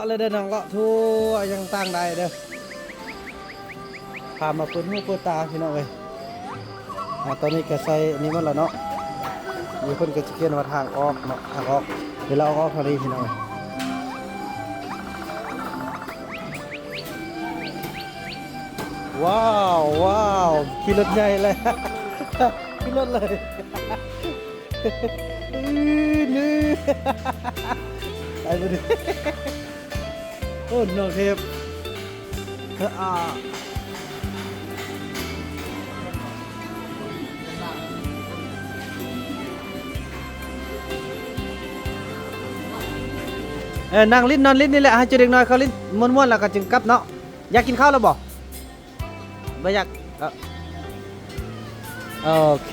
ເອົາເລີຍເດີນ້ອງ ເລາະທົ່ວຫຍັງຕ່າງໄດ້ເດີ ພາມາເປີດຫູເປີດຕາພີ່ນ້ອງເອີຍ. ອ່າ ຕອນນີ້ກໍໃສ່ນີ້ໝົດແລ້ວເນາະ ນີ້ເພິ່ນກໍຈະຂຽນວ່າທາງອອກເນາະ ທາງອອກ ເວລາອອກ ອອກທາງນີ້ພີ່ນ້ອງເອີຍ. ວ້າວ ວ້າວ ຂີ່ລົດໃຫຍ່ເລີຍ ຂີ່ລົດເລີຍ ອື້ນ ໄປບໍ່ດີ ໂອ້ ນ້ອງເທບ ອາ ເອີ ນັ່ງຫຼິ້ນນອນຫຼິ້ນນີ້ແຫຼະ ໃຫ້ເຈົ້າເດັກນ້ອຍເຂົາຫຼິ້ນມ່ວນໆ ແລ້ວກໍຈຶ່ງກັບເນາະ. ຢາກກິນເຂົ້າແລ້ວບໍ່? ບໍ່ຢາກ ເອີ ໂອເຄ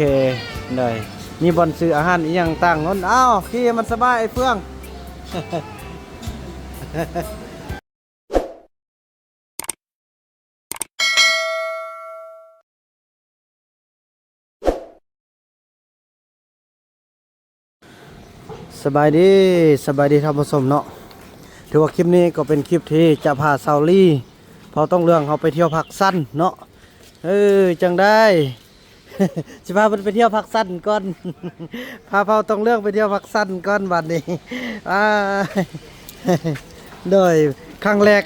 ໄດ້ ມີບ່ອນຊື້ອາຫານອີ່ຫຍັງຕ່າງນັ້ນ. ອ້າວ ຂີ່ໃຫ້ມັນສະບາຍໄອ້ເຟືອງ. ສະບາຍດີ ສະບາຍດີທ່ານຜູ້ຊົມເນາະ. ຖືວ່າຄລິບນີ້ກໍເປັນຄລິບທີ່ຈະພາສາວລີ ເຜົ່າຕົງເຫຼືອງເຮົາໄປທ່ຽວພັກຊັນເນາະ. ເອີ ຈັ່ງໃດ ຊິພາເພິ່ນໄປທ່ຽວພັກຊັນກ່ອນ ພາເຜົ່າຕົງເຫຼືອງໄປທ່ຽວພັກຊັນກ່ອນບາດນີ້. ອ້າຍ ໂດຍ ຄັ້ງແລກ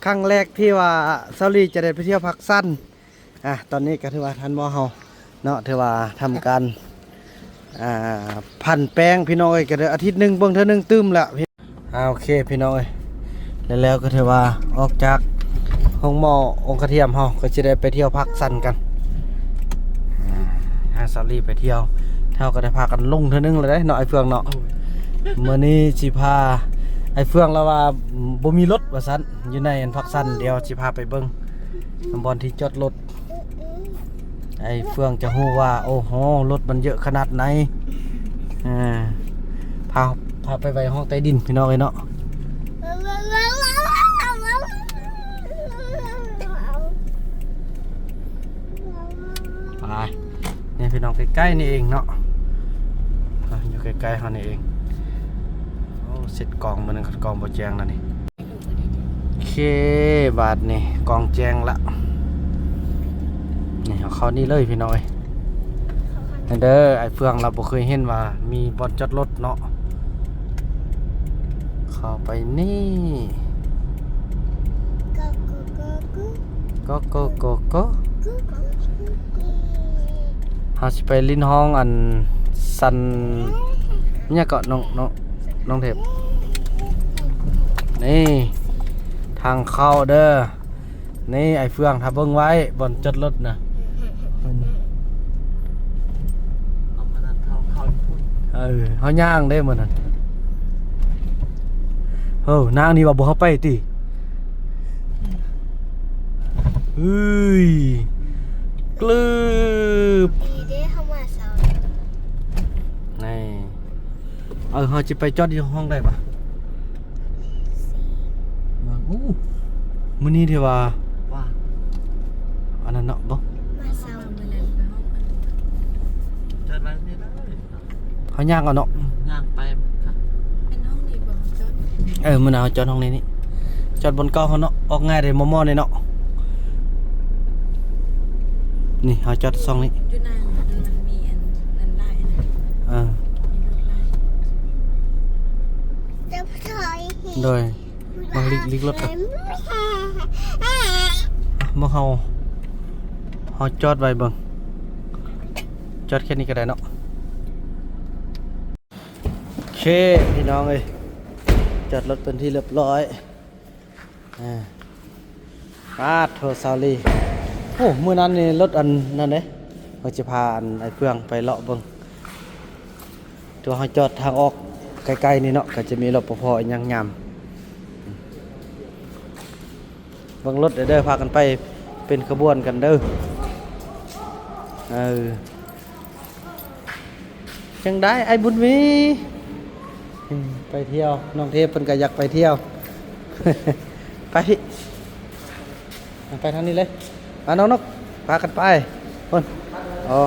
ຄັ້ງແລກທີ່ວ່າສາວລີຈະໄດ້ໄປທ່ຽວພັກຊັນ. ອ່າ ຕອນນີ້ກໍຖືວ່າທ່ານໝໍເຮົາເນາະ ຖືວ່າທຳການ ອ່າ ຜັນແປງພີ່ນ້ອງເອີຍ ກໍໄດ້ອາທິດໜຶ່ງເບິ່ງເທື່ອໜຶ່ງຕື່ມລະ. ອ່າ ໂອເຄພີ່ນ້ອງເອີຍ ແລ້ວ ແລ້ວກໍຖືວ່າອອກຈາກໂຮງໝໍອົງຄະທຽມເຮົາ ກໍຊິໄດ້ໄປທ່ຽວພັກຊັນກັນ. ອ່າ ຫາສາວລີໄປທ່ຽວ ເຮົາກໍໄດ້ພາກັນລົງເທື່ອໜຶ່ງແລ້ວເດ້ເນາະ ໄອ້ເຟືອງເນາະ. ໂດຍ ມື້ນີ້ຊິພາ ໄອ້ເຟືອງລາວວ່າບໍ່ມີລົດວ່າຊັ້ນ ຢູ່ໃນອັນພັກຊັນ ດຽວຊິພາໄປເບິ່ງບ່ອນທີ່ຈອດລົດ. ໄອ້ເຟືອງຈະຮູ້ວ່າ ໂອ້ໂຫ ລົດມັນເຍອະຂະໜາດໃດ. ເອີ ພາ ພາໄປໄວ້ຫ້ອງໃຕ້ດິນພີ່ນ້ອງເອີຍເນາະ. ໄປ ນີ້ພີ່ນ້ອງ ໃກ້ໆນີ້ເອງເນາະ ຢູ່ໃກ້ໆເຮົານີ້ເອງ. ໂອ້ ເຊັດກ້ອງມື້ໜຶ່ງ ກ້ອງບໍ່ແຈ້ງແລ້ວນີ້. ໂອເຄ ບາດນີ້ກ້ອງແຈ້ງລະ ນີ້ ເຮົາເຂົ້ານີ້ເລີຍພີ່ນ້ອງເອີຍ. ເດີ ໄອ້ເຟືອງລາວບໍ່ເຄີຍເຫັນວ່າມີບ່ອນຈອດລົດເນາະ. ເຂົ້າໄປນີ້ ກໍ ກໍ ກໍ ກໍ ກໍ ກໍ ກໍ ເຮົາຊິໄປຫຼິ້ນຫ້ອງອັນຊັນ ຫຍັງເກາະ ນ້ອງ ນ້ອງ ນ້ອງເທບ. ນີ້ທາງເຂົ້າເດີ ນີ້ໄອ້ເຟືອງ ຖ້າເບິ່ງໄວ້ບ່ອນຈອດລົດນະ. ເອີ ເຮົາຍ່າງເດ້ມື້ນັ້ນ. ເອີ ນາງນີ້ວ່າບໍ່ເຮົາໄປຕິ. ເອີຍ ກຶບ ດີເດ້ເຮົາມາເຊົ້ານີ້. ເອີ ເຮົາຈະໄປຈອດຢູ່ຫ້ອງໃດວະ? ໂອ້ ມື້ນີ້ຖືວ່າ ວ່າ ອັນນັ້ນເນາະ ບໍ່ ມາເຊົ້າມື້ນັ້ນ ຈອດໄວ້ນີ້ໄດ້. ເຮົາຍ່າງເອົາເນາະ ຍ່າງໄປ. ແມ່ນຫ້ອງນີ້ບໍ່ ເຮົາຈອດ? ເອີ ມື້ໜ້າເຮົາຈອດຫ້ອງນີ້ນີ້ ຈອດບ່ອນເກົ່າເຮົາເນາະ ອອກງ່າຍເດ້ ມໍ່ໆ ນີ້ເນາະ. ນີ້ເຮົາຈອດຊ່ອງນີ້ ຢູ່ໜ້າມັນມີອັນນັ້ນຫຼາຍນະ. ເອີ ມີລົດຫຼາຍ ໂດຍ ມາຫຼີກ ຫຼີກລົດກ່ອນ. ອ່ະ ມາເຮົາ ເຮົາຈອດໄວ້ເບິ່ງ ຈອດແຄ່ນີ້ກໍໄດ້ເນາະ. ໂອເຄ ພີ່ນ້ອງເອີຍ ຈອດລົດເປັນທີ່ຮຽບຮ້ອຍ. ອ່າ ປາດໂທ ສາວລີ ໂອ້ ມື້ນັ້ນນີ້ລົດອັນນັ້ນເດ້ ເຮົາຈະພາອັນໄອ້ເຟືອງໄປເລາະເບິ່ງ. ຕົວເຮົາຈອດທາງອອກໃກ້ໆນີ້ເນາະ ກໍຈະມີ ລປພ ອີ່ຫຍັງຍາມ. ເບິ່ງລົດເດີ ພາກັນໄປເປັນຂະບວນກັນເດີ. ເອີ ຈັ່ງໃດອ້າຍບຸນມີ? ໄປທ່ຽວ ນ້ອງເທບເພິ່ນກໍຢາກໄປທ່ຽວ. ໄປ ໄປທາງນີ້ເລີຍ. ມານ້ອງນົກ ພາກັນໄປພຸ້ນ. ອໍ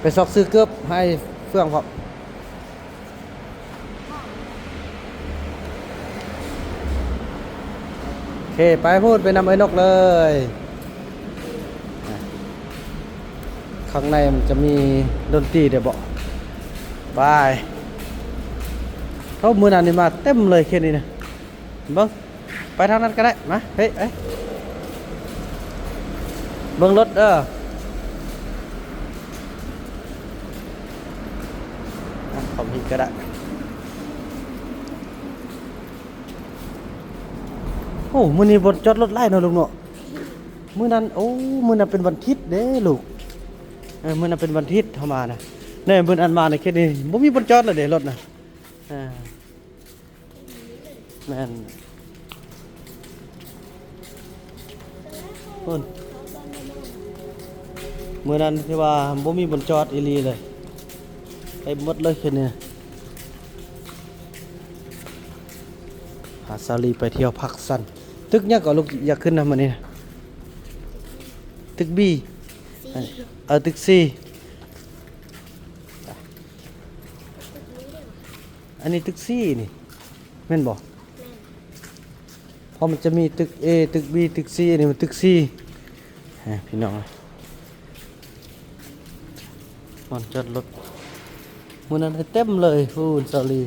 ໄປຊອກຊື້ເກີບໃຫ້ເຟືອງພ້ອມ. ເຄ ໄປພຸ້ນ ໄປນຳເອື້ອຍນົກເລີຍ. ຂ້າງໃນມັນຈະມີດົນຕີໄດ້ບໍ່? ໄປ. ໂອ້ ມື້ນັ້ນນີ້ມາເຕັມເລີຍເຂດນີ້ນະ. ເບິ່ງ ໄປທາງນັ້ນກໍໄດ້. ມາ ເຮີ້ຍ ເອີຍ ເບິ່ງລົດເດີ. ເຂົ້າມາພີ້ກໍໄດ້. ໂອ້ ມື້ນີ້ບ່ອນຈອດລົດຫຼາຍເນາະລູກເນາະ. ມື້ນັ້ນ ໂອ້ ມື້ນັ້ນເປັນວັນທິດເດ້ລູກ. ເອີ ມື້ນັ້ນເປັນວັນທິດເຮົາມານະ. ແນ່ ມື້ນັ້ນມາໃນເຂດນີ້ບໍ່ມີບ່ອນຈອດເລີຍເດ້ລົດນະ. ເອີ ແມ່ນ ພຸ້ນ ມື້ນັ້ນທີ່ວ່າບໍ່ມີບ່ອນຈອດອີ່ຫຼີເລີຍ ເຕັມໝົດເລີຍເຂດນີ້. ພາສາວລີໄປທ່ຽວພັກສັນ. ຕຶກຫຍັງກໍລູກຢາກຂຶ້ນນຳມື້ນີ້? ຕຶກບີ ສີ່ ເອີ ຕຶກສີ່. ອັນນີ້ຕຶກສີ່ນີ້ ແມ່ນບໍ່? ແມ່ນ. ເພາະມັນຈະມີຕຶກເອ ຕຶກບີ ຕຶກຊີ ອັນນີ້ມັນຕຶກສີ່. ເອີ ພີ່ນ້ອງ ບ່ອນຈອດລົດ ມື້ນັ້ນໃຫ້ເຕັມເລີຍ. ໂອ້ ສາວລີ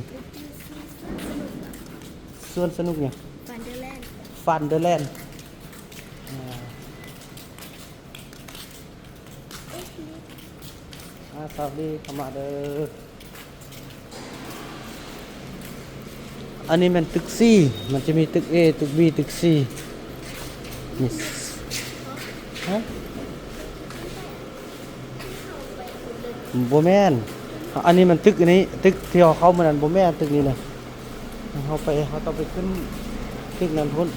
ສວນສະໜຸກຫຍັງ? ຟານເດີແລນ ຟານເດີແລນ. ອ່າ ສາວລີ ເຂົ້າມາເດີ. ອັນນີ້ແມ່ນຕຶກສີ່ ມັນຈະມີຕຶກເອ ຕຶກບີ ຕຶກຊີ ນີ້. ຮະ? ບໍ່ແມ່ນ ອັນນີ້ມັນຕຶກອັນນີ້ ຕຶກທີ່ເຮົາເຂົ້າມື້ນັ້ນ ບໍ່ແມ່ນຕຶກນີ້ນະ. ເຮົາໄປ ເຮົາຕ້ອງໄປຂຶ້ນຕຶກນັ້ນພຸ້ນ.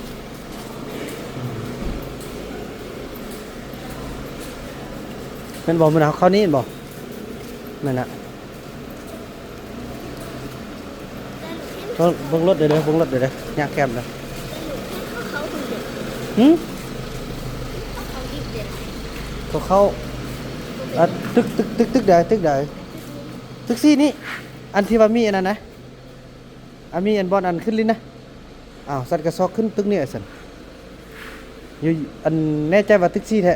ແມ່ນບໍ່? ມື້ນັ້ນເຮົາເຂົ້ານີ້ແມ່ນບໍ່? ແມ່ນນະ. ເບິ່ງ ເບິ່ງລົດເດີ ເບິ່ງລົດເດີ ຍ່າງແຄມເດີ. ຫຶ? ເຂົາເຂົ້າ ອ່າ ຕຶກ ຕຶກ ຕຶກ ຕຶກໃດ? ຕຶກໃດ? ຕຶກສີ່ນີ້ ອັນທີ່ວ່າມີອັນນັ້ນນະ. ອ່າ ມີອັນບ່ອນອັນຂຶ້ນລິນນະ. ອ້າວ ສັນກະຊອກຂຶ້ນຕຶກນີ້ສັນ. ຢູ່ ອັນແນ່ໃຈວ່າຕຶກສີ່ແທ້?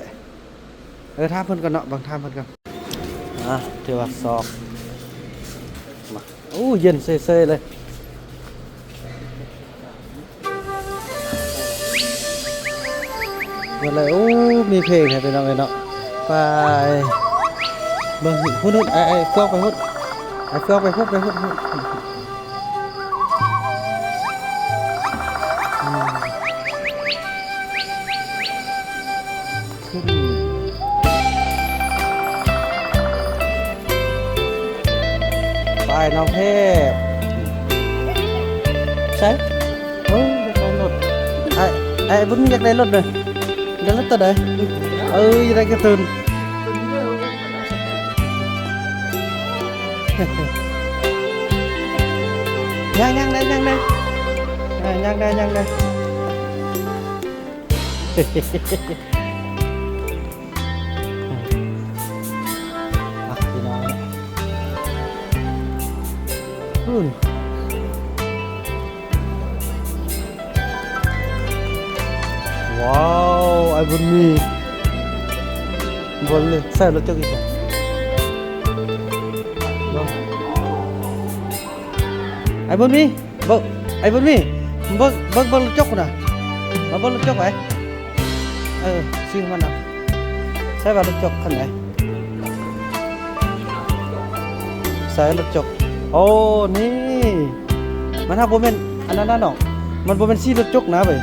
ເອີ ຖາມເພິ່ນກ່ອນເນາະ ເບິ່ງ ຖາມເພິ່ນກ່ອນ. ອ່າ ຖືວ່າຊອກ ມາ. ໂອ້ ເຢັນເຊີຍໆເລີຍ. ເບິ່ງເລີຍ ໂອ້ ມີເພງໃຫ້ພີ່ນ້ອງເອີຍເນາະ. ໄປເບິ່ງພຸ້ນ ພຸ້ນ ໄອ້ ໄອ້ເຟືອງໄປພຸ້ນ ໄອ້ເຟືອງໄປພຸ້ນ ໄປພຸ້ນ ພຸ້ນ. ອືມ ຂຶ້ນ ໄປນ້ອງເທບ ໃສ? ໂອ້ຍ ຢາກໄດ້ລົດ ໄອ້ ໄອ້ບຸນມີຢາກໄດ້ລົດເດີ. ຢາກໄດ້ລົດໂຕໃດ? ເອີ ຢາກໄດ້ກາຕູນ. ຍ່າງ ຍ່າງໄດ້ ຍ່າງໄດ້ ເອີ ຍ່າງໄດ້ ຍ່າງໄດ້. ອ່ະ ພີ່ນ້ອງ ພຸ້ນ ວ້າວ ອ້າຍບຸນມີ ບ່ອນເລີຍ ໃສ່ລົດຈັກອີກ ເບິ່ງ ອ້າຍບຸນມີ. ເບິ່ງ ໄອ້ບຸນມີ ເບິ່ງ ເບິ່ງ ເບິ່ງລົດຈົກພຸ້ນນະ ມາເບິ່ງລົດຈົກໄຫວ. ເອີ ຊື່ມັນນະ ໃສ່ວ່າລົດຈົກຄັນໃດ? ໃສ່ລົດຈົກ ໂອ້ ນີ້ ມັນຫາກບໍ່ແມ່ນອັນນັ້ນນະນ້ອງ ມັນບໍ່ແມ່ນສີລົດຈົກນະເວີຍ.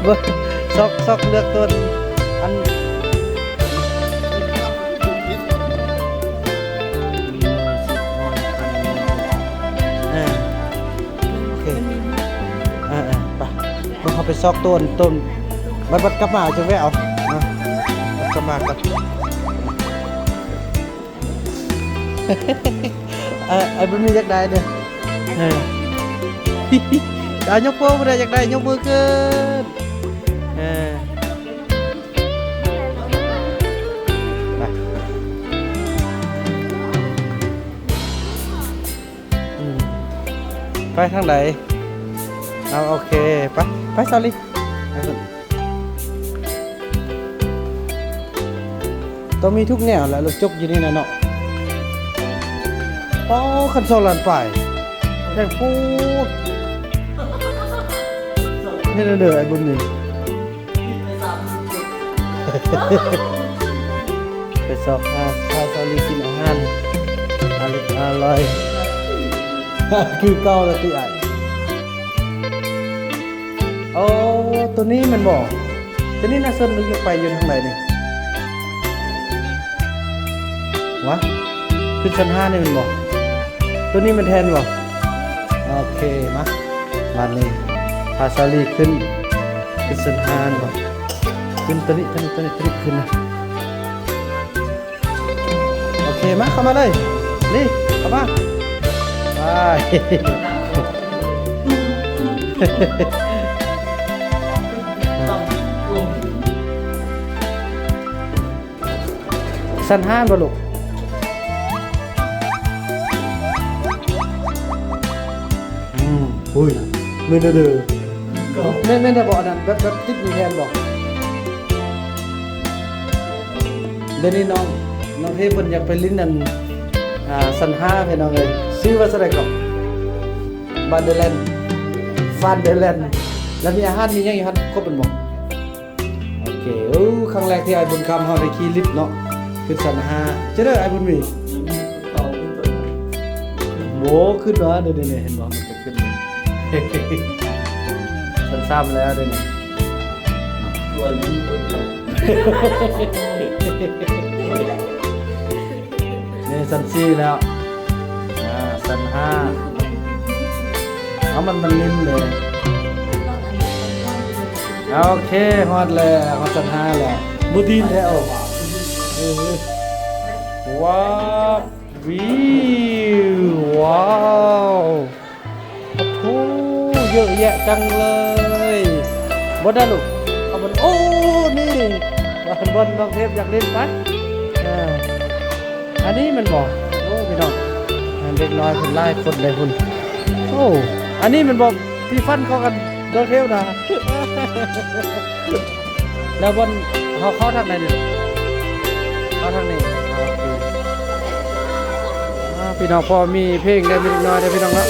ເບິ່ງ ຊອກ ຊອກເລືອກຕົນ ອັນ ເອີ ໂອເຄ ເອີ ເອີ ໄປ ເບິ່ງ ເຮົາໄປຊອກຕົນ ຕົນ ບັດ ບັດກັບມາເອົາ ຈຶ່ງແວະເອົາ ເນາະ ກັບມາກັນ. ເອີ ໄອ້ບຸນມີຢາກໄດ້ເດີ ເອີ ເອົາ ຍົກໂປ້ຜູ້ໃດຢາກໄດ້ ຍົກມືຂຶ້ນ ເອີ. ໄປທາງໃດ? ເອົາ ໂອເຄ ໄປ ໄປ ສາວລີ. ຕ້ອງມີທຸກແນວແຫຼະ ລູກຈົກຢູ່ນີ້ນະເນາະ. ໂອ້ ຄັນສອງລ້ານປາຍ ແພງໂພດ. ນີ້ເດີ ໄອ້ບຸນນີ້ ໄປຊອກຫາ ພາສາລີກິນອາຫານອາລິດອາລ່ອຍ ຄືເກົ່າລະຕິອ້າຍ. ໂອ້ ໂຕນີ້ແມ່ນບໍ່? ໂຕນີ້ນະ ເຊິ່ນມັນຢູ່ໄປຢູ່ທາງໃດນີ້? ວະ ຂຶ້ນຊັ້ນຫ້ານີ້ແມ່ນບໍ່? ໂຕນີ້ແມ່ນແທ່ນບໍ່? ໂອເຄ ມາ ບາດນີ້ພາສາລີຂຶ້ນ ຂຶ້ນຊັ້ນຫ້ານີ້ບໍ່? ຂຶ້ນໂຕນີ້ ໂຕນີ້ ໂຕນີ້ ໂຕນີ້ ຂຶ້ນນະ. ໂອເຄ ມາ ເຂົ້າມາເລີຍ ລີ ເຂົ້າມາ ໄປ. ຊັ້ນຫ້າບໍ່ລູກ? ອືມ ອຸ້ຍ ແມ່ນເດີ ແມ່ນ ແມ່ນແທ້ບໍ່? ອັນນັ້ນແບບ ແບບຕິດມີແຜ່ນບໍ່? ດຽວນີ້ນ້ອງ ນ້ອງເທບເພິ່ນຢາກໄປຫຼິ້ນອັນ ອ່າ ຊັ້ນຫ້າ ພີ່ນ້ອງເອີຍ ຊື່ວ່າຊັ້ນໃດກໍ? ບານເດີແລນ ຟານເດີແລນ ແລ້ວມີອາຫານ ມີຫຍັງຢູ່ຫັ້ນຄົບແມ່ນບໍ່? ໂອເຄ ໂອ້ ຄັ້ງແລກທີ່ອ້າຍບຸນຄຳເຮົາໄດ້ຂີ່ລິບເນາະ ຂຶ້ນຊັ້ນຫ້າ ຈັ່ງໃດອ້າຍບຸນມີ? ໂອ້ ຂຶ້ນມາເດ້ ເດ້ ເຫັນບໍ່? ມັນກໍຂຶ້ນ ຊັ້ນສາມແລ້ວເດ້ນີ້ ນີ້ຊັ້ນສີ່ແລ້ວ ອ່າ ຊັ້ນຫ້າ ເອົາ ມັນ ມັນລິນເດ້. ໂອເຄ ຮອດແລ້ວ ຮອດຊັ້ນຫ້າແລ້ວ ບໍ່ດີນແທ້. ໂອ້ ວ້າວ ວິວ ວ້າວ ໂອ້ໂຫ ເຍອະແຍະຈັງເລີຍ ບໍ່ໄດ້ລູກ ເອົາມັນ ໂອ້ ນີ້ ບ່ອນ ບ່ອນນ້ອງເທບຢາກຫຼິ້ນໄປ ອ່າ ອັນນີ້ແມ່ນບໍ່? ໂອ້ ພີ່ນ້ອງ ເດັກນ້ອຍເພິ່ນຫຼາຍຄົນເດ້ພຸ້ນ. ໂອ້ ອັນນີ້ແມ່ນບໍ່? ທີ່ຟັນເຂົ້າກັນ ນ້ອງເທບນະ ແລ້ວບ່ອນເຮົາເຂົ້າທາງໃດນີ້? ເຂົ້າທາງນີ້ ໂອເຄ ອ່າ ພີ່ນ້ອງ ພໍມີເພງໄດ້ ມີເດັກນ້ອຍໄດ້ ພີ່ນ້ອງເນາະ.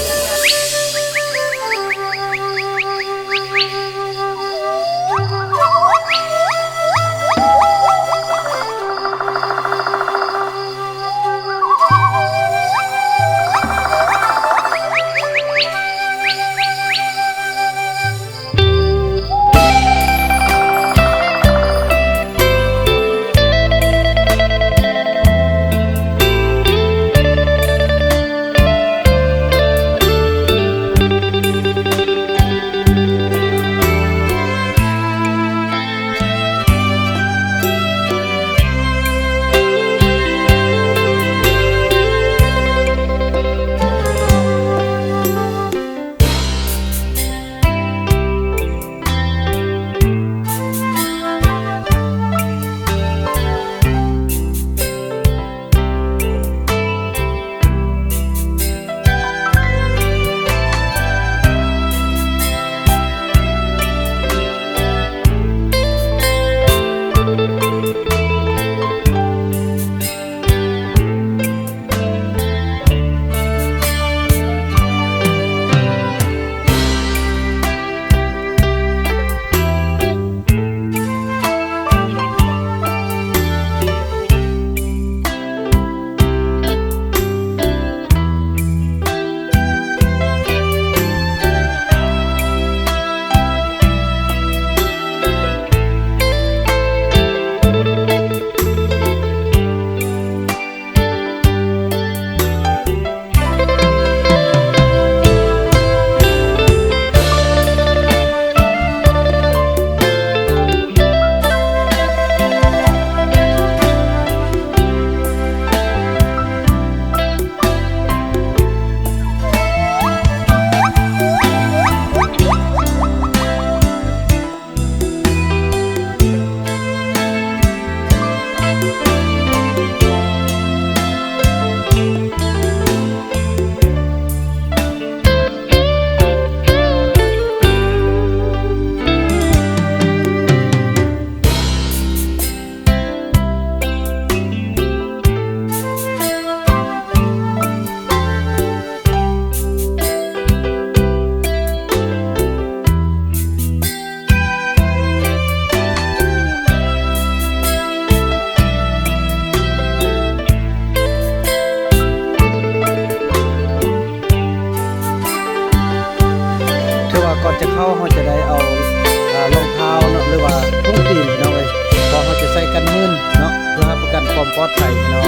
ໃສ່ກັນມື່ນເນາະ ເພື່ອຮັບປະກັນຄວາມປອດໄພເນາະ.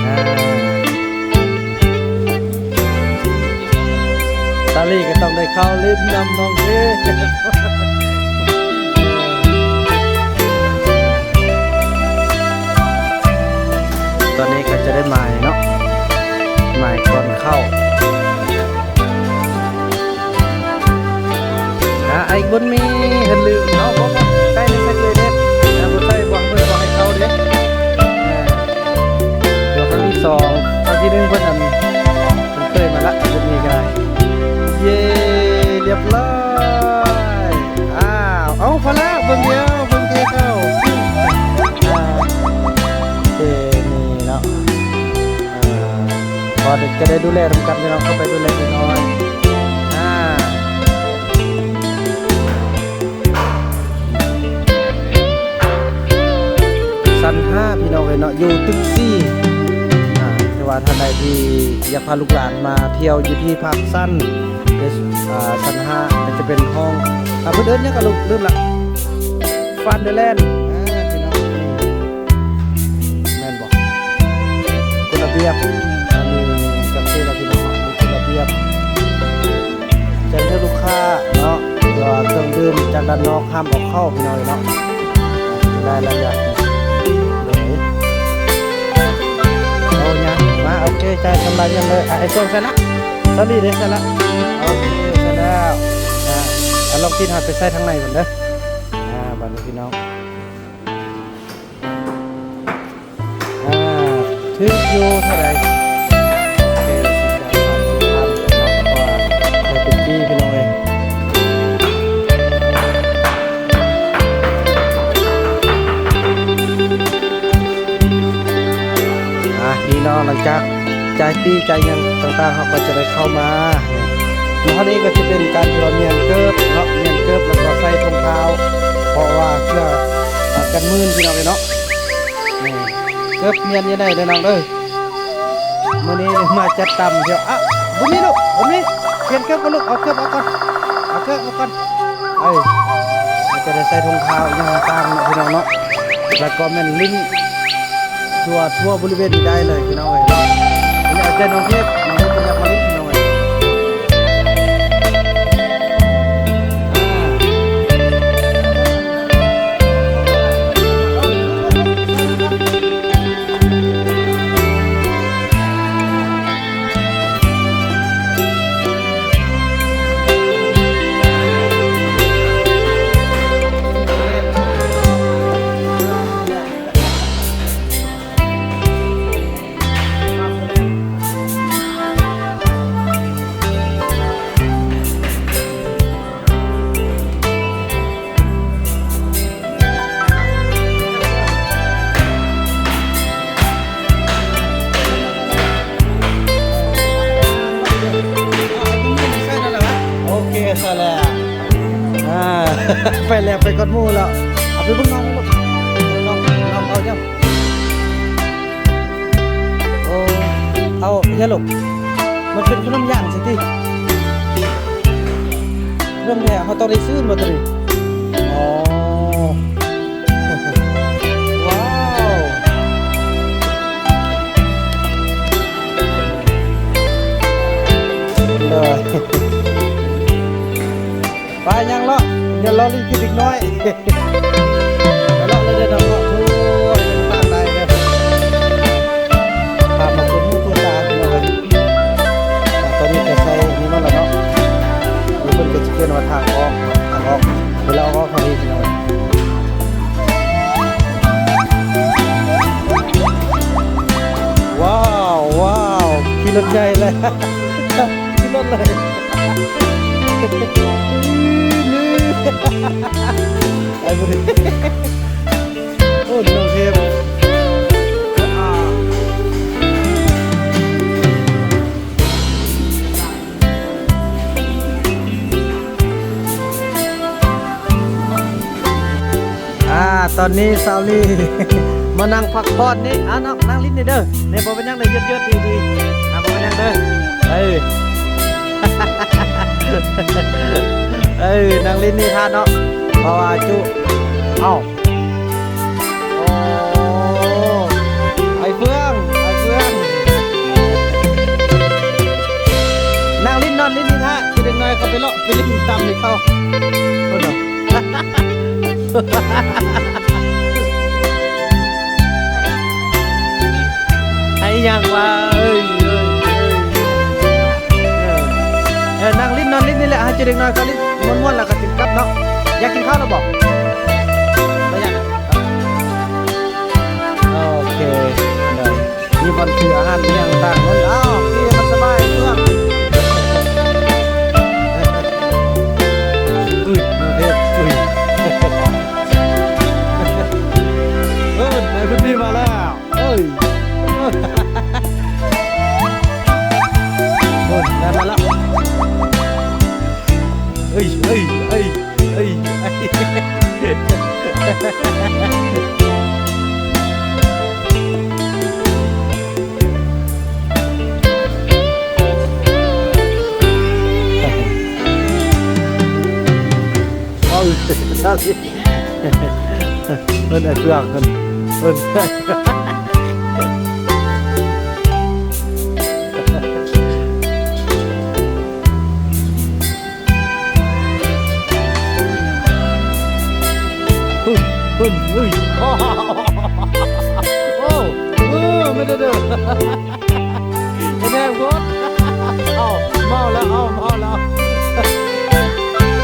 ອາ ຕາລີກໍຕ້ອງໄດ້ເຂົ້າຫຼິ້ນນຳນ້ອງເພ. ຕອນນີ້ກໍຈະໄດ້ໝາຍເນາະ ໝາຍກ່ອນເຂົ້າ. ອາ ໄອ້ບຸນມີ ເພິ່ນລືມເນາະ ບໍ່ ບໍ່ໃສ່ໃນສະເກເດັດ ຖ້າບໍ່ໃສ່ບອກເພິ່ນບໍ່ໃຫ້ເຂົ້າເດ້. ອາ ດຽວຄັ້ງທີສອງ ຄັ້ງທີໜຶ່ງເພິ່ນ ອັນ ເພິ່ນເຄີຍມາລະ ໄອ້ບຸນມີກໍໄດ້. ເຢ້ ລຽບຮ້ອຍ. ອ້າວ ເອົາ ພາລາ ເບິ່ງແລ້ວ ເບິ່ງເທເຂົ້າ ອາ ເທນີ້ເນາະ. ອ່າ ພໍຈະໄດ້ດູແລນຳກັນ ພີ່ນ້ອງ ເຂົ້າໄປດູແລເດັກນ້ອຍ. ອ່າ ຊັ້ນຫ້າ ພີ່ນ້ອງເອີຍເນາະ ຢູ່ຕຶກສີ່. ອ່າ ແຕ່ວ່າທ່ານໃດທີ່ຢາກພາລູກຫຼານມາທ່ຽວຢູ່ທີ່ພາກຊັ້ນ ອ່າ ຊັ້ນຫ້າ ກໍຈະເປັນຫ້ອງ ອ່າ ເພິ່ນເອີ້ນຫຍັງກະລືມ ລືມລະ ຟັນເດີແລນ. ອ່າ ພີ່ນ້ອງ ນີ້ ແມ່ນບໍ່? ກົດລະບຽບ ອ່າ ມີຈັງຊີ້ລະພີ່ນ້ອງເນາະ ມີກົດລະບຽບ ແຈ້ງເຕືອນລູກຄ້າເນາະ ຫຼືວ່າເຄື່ອງດື່ມຈາກດ້ານນອກຫ້າມເອົາເຂົ້າ ພີ່ນ້ອງເນາະ. ລາຍລະຍະ ໂດຍ ເອົາຫຍັງມາ ໂອເຄ ຈ່າຍຊຳລະເງິນເລີຍ. ອ່າ ໄອ້ເຄື່ອງໃສ່ລະ ສາລີເດ້ໃສ່ລະ ໂອເຄ ໃສ່ແລ້ວ. ອ່າ ລອງຕິດຫາໄປໃສ່ທາງໃນເບິ່ງເດີ. ອ່າ ບາດນີ້ພີ່ນ້ອງ ອ່າ ຖືກຢູ່ເທົ່າໃດ? ໂອເຄ ສິບພັນ ສາມສິບພັນເນາະ ເພາະວ່າໄດ້ເປັນປີ້ ພີ່ນ້ອງເອີຍ. ອ່າ ນີ້ເນາະ ຫຼັງຈາກ ຈ່າຍປີ້ຈ່າຍຫຍັງຕ່າງໆ ເຮົາກໍຈະໄດ້ເຂົ້າມາ. ແລ້ວອັນນີ້ກໍຈະເປັນການທີ່ວ່າມ້ຽນເກີບເນາະ ມ້ຽນເກີບ ແລ້ວກໍໃສ່ຖົງເທົ້າ ເພາະວ່າເພື່ອ ອ່າ ກັນມື່ນ ພີ່ນ້ອງເອີຍເນາະ. ນີ້ ເກີບມ້ຽນຢູ່ໃນເດີນ້ອງເດີ. ມື້ນີ້ມາຈັດຕຳທ່ຽວ. ອ່ະ ບຸນມີລູກ ບຸນມີ ປ່ຽນເກີບກ່ອນລູກ ເອົາເກີບອອກກ່ອນ ເອົາເກີບອອກກ່ອນ. ເອີ ມັນຈະໄດ້ໃສ່ຖົງເທົ້າອີ່ຫຍັງຕ່າງໆເນາະ ພີ່ນ້ອງເນາະ. ແລ້ວກໍແມ່ນຫຼິ້ນທົ່ວ ທົ່ວບໍລິເວນນີ້ໄດ້ເລີຍ ພີ່ນ້ອງເອີຍເນາະ. ອັນນີ້ເອົາໃຈນ້ອງເທບ ນ້ອງເທບເພິ່ນຢາກມາຫຼິ້ນ ພີ່ນ້ອງເອີຍ. ໂອເຄ ໃສ່ແລ້ວ ອ່າ ໄປແລ້ວ ໄປກ່ອນໝູ່ແລ້ວ. ເອົາໄປເບິ່ງນ້ອງລູກ ນ້ອງ ນ້ອງເອົາຫຍັງ? ໂອ້ ເອົາຫຍັງລູກ? ມັນເປັນຂະໜົມຢ່າງຊີ້ຕິ ຂະໜົມແທ້ ເຮົາຕ້ອງໄດ້ຊື້ບໍ່ໂຕນີ້? ອໍ ວ້າວ ເລີຍ ໄປຍ່າງເລາະ ຢ່າລໍຫຼິ້ນຄືເດັກນ້ອຍ ໄປເລາະເລີຍເດີນ້ອງເນາະ. ໂອ້ຍ ຕ່າງໄດ້ເດີ ພາມາຄົນຫູຄົນຕາ ພີ່ນ້ອງເອີຍ. ອ່າ ຕອນນີ້ກໍໃສ່ນີ້ມາແລ້ວເນາະ ນີ້ເພິ່ນກໍຊິຂຽນວ່າທາງອອກ ທາງອອກ ເວລາອອກທາງນີ້ ພີ່ນ້ອງເອີຍ. ວ້າວ ວ້າວ ຂີ່ລົດໃຫຍ່ເລີຍ ຂີ່ລົດເລີຍ ໄປບໍ່ໄດ້ ໂອ້ ນ້ອງເທບ. ອ່າ ຕອນນີ້ສາວລີມານັ່ງພັກຜ່ອນນີ້ ອ່າ ນ້ອງນັ່ງຫຼິ້ນນີ້ເດີ ນີ້ບໍ່ເປັນຫຍັງເດີ ຍືດໆ ດີໆ ອ່າ ບໍ່ເປັນຫຍັງເດີ ເອີ ເອີ ນັ່ງຫຼິ້ນນີ້ທ່າເນາະ ເພາະວ່າຈຸ ເອົ້າ ໂອ້ ໄປຫຼິ້ນຕຳໃຫ້ເຂົາ ພຸ້ນນະ ໃຫ້ຫຍັງວະ ເອີຍ ເອີຍ ເອີຍ ເອີ ນັ່ງຫຼິ້ນນອນຫຼິ້ນນີ້ແຫຼະ ໃຫ້ເຈົ້າເດັກນ້ອຍເຂົາຫຼິ້ນມ່ວນໆ ແລ້ວກໍຈຶ່ງກັບເນາະ. ຢາກກິນເຂົ້າແລ້ວບໍ່? ບໍ່ຢາກ. ໂອເຄ ໄດ້ ມີບ່ອນຊື້ອາຫານອີ່ຫຍັງຕ່າງໆ ເອົາ ທີ່ມັນສະບາຍເມືອງ ອືດ ເອີ ເອີ ເອີ ນາຍພື້ນທີ່ມາແລ້ວ ເອີຍ ໂອ້ຍ ນາຍມາແລ້ວ ເອີຍ ເອີຍ ເອີຍ. ເອີຍ ເອົາ ເພິ່ນໄອ້ເຟືອກເພິ່ນ ເພິ່ນ ໂອ້ ໂອ້ ເອີ ແມ່ນເດີ ແມ່ນໂພດ ເອົາ ເມົາແລ້ວ ເອົາ ເມົາແລ້ວ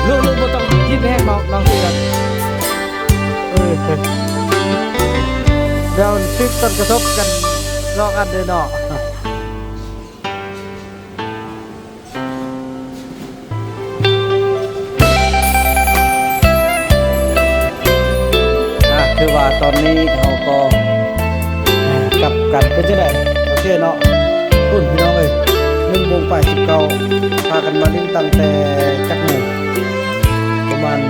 ລູກໆ ບໍ່ຕ້ອງຄິດແຮງ ນ້ອງ ນ້ອງຊິກັນ ເອີ ດຽວຖືກຕົ້ນກະທົບກັນ ລອງອັນເດີເນາະ. ອ່າ ຖືວ່າຕອນນີ້ເຮົາກໍກັບກັນ ເປັນຈັ່ງໃດ? ໂອເຄເນາະ ພຸ້ນ ພີ່ນ້ອງເອີຍ ໜຶ່ງໂມງປາຍສິບເກົ້າ ພາກັນມາຫຼິ້ນຕັ້ງແຕ່ຈັກໂມງ? ປະມານ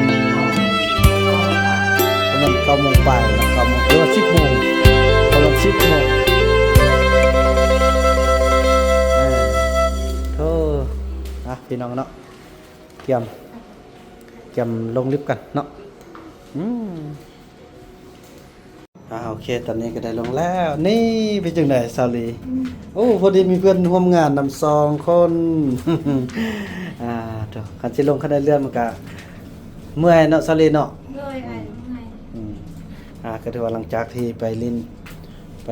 ປະມານເກົ້າໂມງປາຍເນາະ ເກົ້າໂມງ ຫຼືວ່າສິບໂມງ ປະມານສິບໂມງ ເອີ ໂທ ອ່ະ ພີ່ນ້ອງເນາະ ກຽມ ກຽມລົງລິບກັນເນາະ ອືມ ອ່າ ໂອເຄ ຕອນນີ້ກໍໄດ້ລົງແລ້ວ ນີ້ ເປັນຈັ່ງໃດສາວລີ? ອືມ ໂອ້ ພໍດີມີເພື່ອນຮ່ວມງານນຳສອງຄົນ ອ່າ ໂທ ຄັນຊິລົງຄັນໄດເລື່ອນມັນກະເມື່ອຍເນາະສາວລີເນາະ ໂດຍ ອືມ ອ້າຍ ເມື່ອຍ ອືມ ອ່າ ກໍຖືວ່າຫຼັງຈາກທີ່ໄປຫຼິ້ນ ໄປ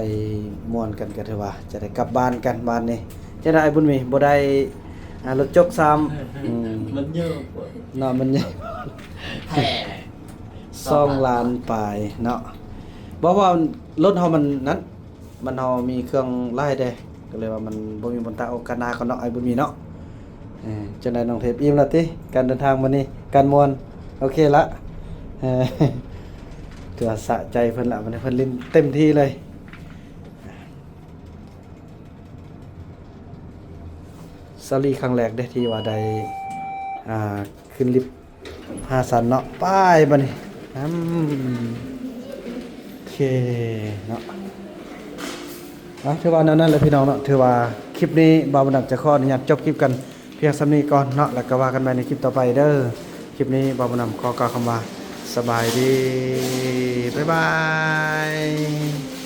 ມ່ວນກັນ ກໍຖືວ່າຈະໄດ້ກັບບ້ານກັນບາດນີ້ ຈັ່ງໃດອ້າຍບຸນມີ ບໍ່ໄດ້ ອ່າ ລົດຈົກຊ້ຳ ອືມ ມັນເຍອະໂພດເນາະ ມັນເຍອະ ແທ້ ສອງລ້ານປາຍເນາະ ບໍ່ວ່າລົດເຮົາມັນນັ້ນ ມັນເຮົາມີເຄື່ອງຫຼາຍເດ້ ກໍເລີຍວ່າມັນບໍ່ມີບ່ອນຕາກ ໂອກາດໜ້າກ່ອນເນາະ ອ້າຍບຸນມີເນາະ ເອີ ຈັ່ງໃດນ້ອງເທບ ອີ່ມແລ້ວຕິ ການເດີນທາງມື້ນີ້ ການມ່ວນ ໂອເຄລະ ເອີ ຖືວ່າສະໃຈເພິ່ນລະ ວັນນີ້ເພິ່ນຫຼິ້ນເຕັມທີ່ເລີຍ ສາລີຄັ້ງແລກເດ້ ທີ່ວ່າໄດ້ ອ່າ ຂຶ້ນລິບຫ້າຊັ້ນເນາະ ໄປບາດນີ້ ອືມ ໂອເຄເນາະ ອ່າ ຖືວ່າແນວນັ້ນແຫຼະພີ່ນ້ອງເນາະ ຖືວ່າຄລິບນີ້ບ່າວບຸນນຳຈະຂໍອະນຸຍາດຈົບຄລິບກັນພຽງສ່ຳນີ້ກ່ອນເນາະ ແລ້ວກໍວ່າກັນໃໝ່ໃນຄລິບຕໍ່ໄປເດີ ຄລິບນີ້ບ່າວບຸນນຳຂໍກ່າວຄຳວ່າ ສະບາຍດີ ບາຍບາຍ.